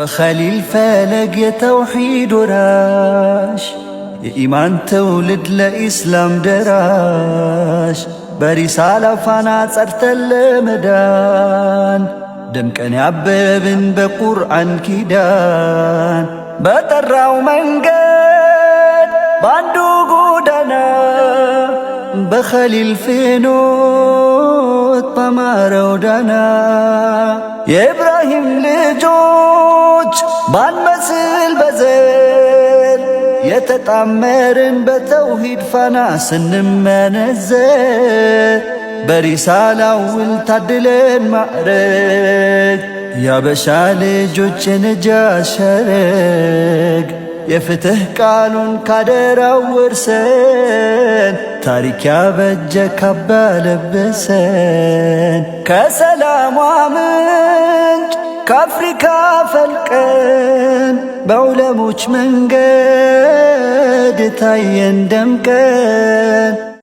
በኸሊል ፈለግ የተውሒድ ወራሽ የኢማን ትውልድ ለኢስላም ደራሽ በሪሳላ ፋና ጸድተን ለመዳን ደምቀን ያበብን በቁርአን ኪዳን በጠራው መንገድ በአንዱ ጎዳና በኸሊል ፍኖት ባማረው ዳና የኢብራሂም ልጆች ባንመስል በዘር የተጣመርን በተውሂድ ፋና ስንመነዘር በሪሳላው ውል ታድለን ማዕረግ ያበሻ ልጆች የነጃ ሸረግ የፍትህ ቃሉን ካደራው ወርሰን ታሪክ ያበጀ ካባ ለበሰን ከሰላሟ ምንጭ ከአፍሪካ ፈልቀን በዑለሞች መንገድ ታየን ደምቀን።